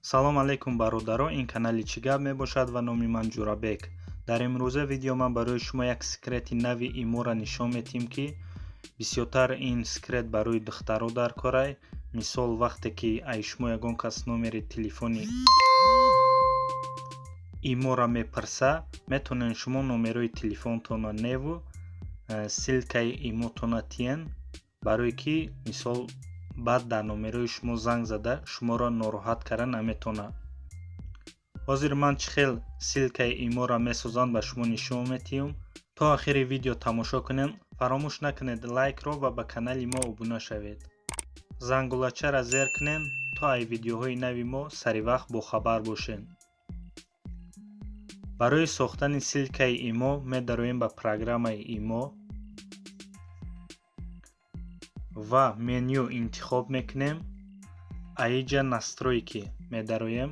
Салом алейкум, бародаро, ин канали «Чӣ гап» мебошад ва номи ман Ҷурабек. Дар имрӯза видео ман барои шумо як секрети нави имора нишон метиҳем, ки бисёртар ин секрет барои духтаро дар корай. Мисол, вақте ки ай шумо ягон кас номери телефони имора мепурса, метавонед шумо номерои телефонтонро неву ссылкаи имотона тиен, барое ки, мисол, баъд дар номерои шумо занг зада шуморо нороҳат карда наметавонад. Ҳозир ман чӣ хел ссылкаи имора месозам, ба шумо нишон метиҳам. То охири видео тамошо кунед. Фаромӯш накунед лайкро ва ба канали мо обуна шавед, зангулачаро зер кунед, то ай видеоҳои нави мо саривақт бохабар бошед. Барои сохтани ссылкаи имо медароем ба программаи имо ва меню интихоб мекунем. Аиҷа настройки медароем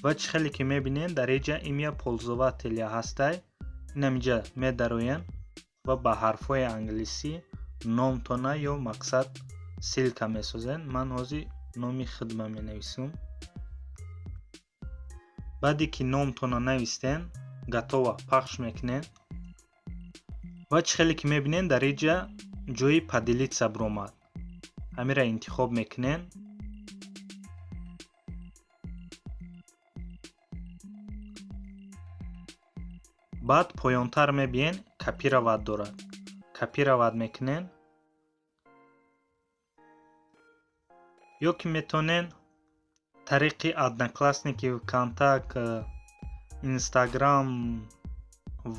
ва чӣ хеле ки мебинем, дар иҷа имя пользователя ҳастай. Инамиҷа медароем ва ба ҳарфҳои англисӣ номтона ё мақсад ссылка месозем. Ман ҳозир номи худма менависам. Баъде ки номтона навистен, готово пахш мекунем ва чӣ хеле ки мебинем, дар иҷа ҷои поделиться биромад. Ҳамира интихоб мекунем. Баъд поёнтар мебиен, копировать дорад, копировать мекунем ё ки метавонен тариқи Одноклассники, Контакт, Инстаграм,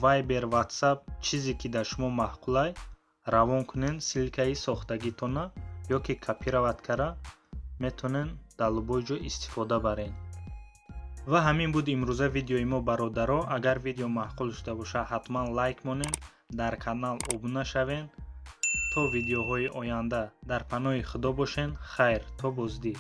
Вайбер, Ватсап, чизе ки дар шумо маъқулай, равон кунен ссылкаи сохтагитона ё ки копировать кара метавонен дар любой ҷо истифода барен. Ва ҳамин буд имрӯза видеои мо, бародаро. Агар видео маъқул шуда бошад, ҳатман лайк монед, дар канал обуна шавед. То видеоҳои оянда дар паноҳи Худо бошед. Хайр, то боздид.